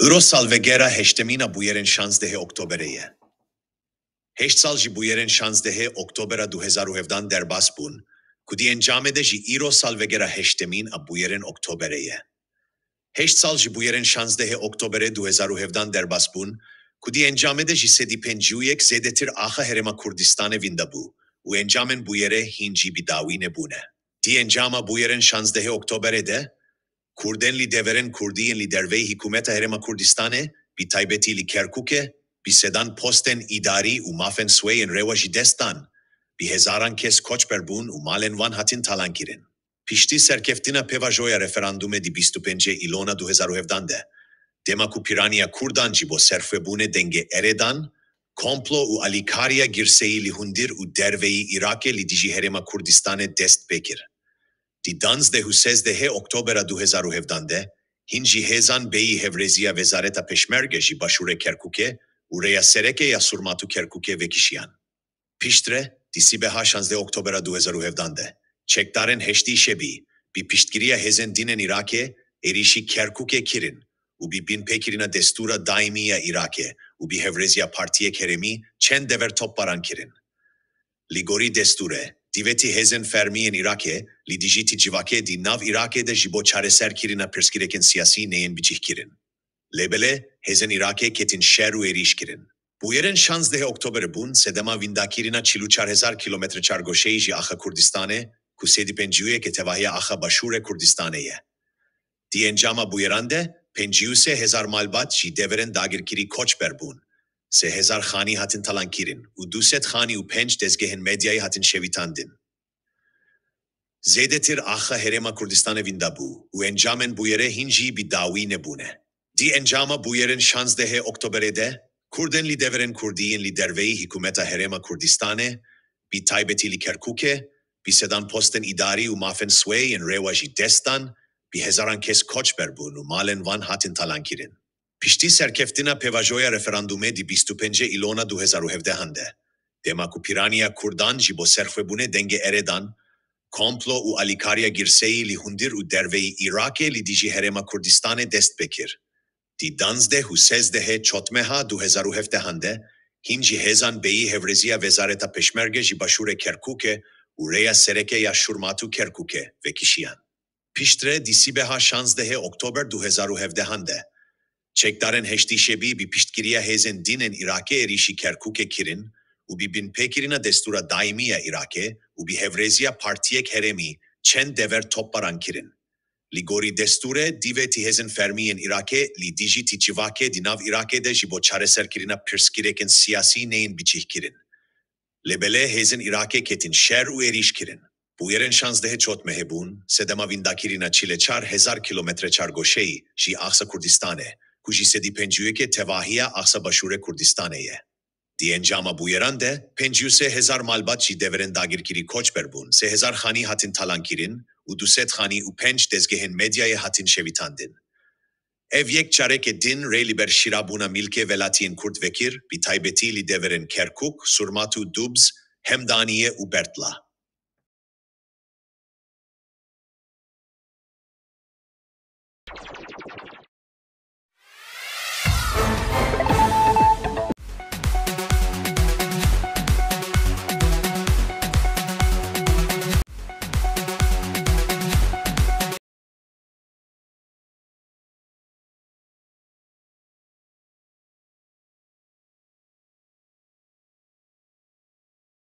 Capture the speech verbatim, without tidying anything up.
Îro salvegera heştemîn a bûyerên şazdehê Oktoberê ye. Heşt sal ji bûyerên şazdehê Oktobera du hezar û hevdan derbas bûn, ku di encamê de jî îro salvegera heştemîn a bûyerên Oktoberê ye. Heşt sal ji bûyerên şazdehê Oktoberê du hezar û hevdan derbas bûn, ku di encamê de ji sedî pêncî û yek zêdetir axa Herêma Kurdistanê vînda bû û encamên bûyerê hîn jî bi dawî nebûne. Di encama bûyerên şazdehê Oktoberê de, Kurdên li deverên Kurdî yên li derveyî hikûmeta Herêma Kurdistanê, bi taybetî li Kerkûkê, bi sedan postên îdarî û mafên swê yên rêwa ji dest dan, bi hezaran kes koçber bûn û malên wan hatin talankirin. Piştî serkeftina pêvajoya referandumê di bîst û pêncê Îlona du hezar û hevdan de, dema ku piraniya Kurdan ji bo serxwebûnê dengê erê dan, komplo û alîkariya girseyî li hundir û derveyî Îraqê li dijî Herêma Kurdistanê dest pê kir. Di danzdeh û sezdehê Oktobera du hezar û hevdan de, hîn jî hêzan bêyî hevrêziya Wezareta Pêşmerge ji başûrê Kerkûkê û rêya sereke ya Surmat û Kerkûkê vekişiyan. Piştre, di sîbeha şazdeh Oktobera du hezar û hevdan de, çekdarên heştî şebî, bi piştgiriya hêzên din ên Îraqê, êrîşî Kerkûkê kirin û bi binpêkirina destûra daîmî ya Îraqê û bi hevrêziya partiyek herêmî çend dever topbaran kirin. Li gorî destûrê, divêtî hêzên fermî yên Îraqê li dijî ti civakê di nav Îraqê de ji bo çareserkirina pirsgirêkên siyasî neyên bicihkirin. Lê belê, hêzên Îraqê ketin şer û êrîş kirin. Bûyerên şazdehê Oktoberê bûn sedema vîndakirina çil û çar hezar kîlometre çargoşeyî ji axa Kurdistanê, ku sedî pêncî û yek tevahiya axa başûrê Kurdistanê ye. Di encama bûyeran de pêncî û sê hezar malbat ji deverên dagirkirî koçber bûn, sê hezar xanî hatin talankirin û du sed xanî û pênc dezgehên medyayê hatin şevitandin. Zêdetir axa Herêma Kurdistanê vînda bû û encamên bûyerê hîn jî bi dawî nebûne. Di encama bûyerên şazdehê Oktoberê de, Kurdên li deverên Kurdî yên li derveyî hikûmeta Herêma Kurdistanê, bi taybetî li Kerkûkê, bi sedan postên îdarî û mafên swê yên rêwa ji dest dan, bi hezaran kes koçber bûn û malên wan hatin talankirin. Piştî serkeftina pêvajoya referandumê di bîst û pêncê Îlona du hezar û hevdehan de, dema ku piraniya Kurdan ji bo serxwebûnê dengê erê dan, komplo û alîkariya girseyî li hundir û derveyî Îraqê li dijî Herêma Kurdistanê dest pê kir. Di danzdeh û sezdehê Çotmeha du hezar û hevdehan de, hîn jî hêzan bêyî hevrêziya Wezareta Pêşmerge ji başûrê Kerkûkê û rêya sereke ya Şurmat û Kerkûkê vekişiyan. Piştre di sîbeha şazdehê Oktober du hezar û hevdehan de, çekdarên heştî şebî bi piştgiriya hêzên din ên Îraqê êrîşî Kerkûkê kirin û bi binpêkirina destûra daîmî ya Îraqê û bi hevrêziya partiyek herêmî çend dever topbaran kirin. Li gorî destûrê, divêtî hêzên fermî yên Îraqê li dijî ti civakê di nav Îraqê de ji bo çareserkirina pirsgirêkên siyasî neyên bicihkirin. Lê belê hêzên Îraqê ketin şer û êrîş kirin. Bûyerên şazdehê Çotmehê bûn sedema vîndakirina çil û çar hezar kîlometre çargoşeyî ji axa Kurdistanê, ku ji sedî pêncî û yekê tevahiya axa başûrê Kurdistanê ye. Di encama bûyeran de, pêncî û sê hezar malbat ji deverên dagirkirî koçber bûn, sê hezar xanî hatin talankirin û du sed xanî û pênc dezgehên medyayê hatin şevitandin. Ev yek careke din rê li ber şîrabûna milkê welatiyên Kurd vekir, bi taybetî li deverên Kerkûk, Surmat û Dubz, Hemdaniye û Bertla.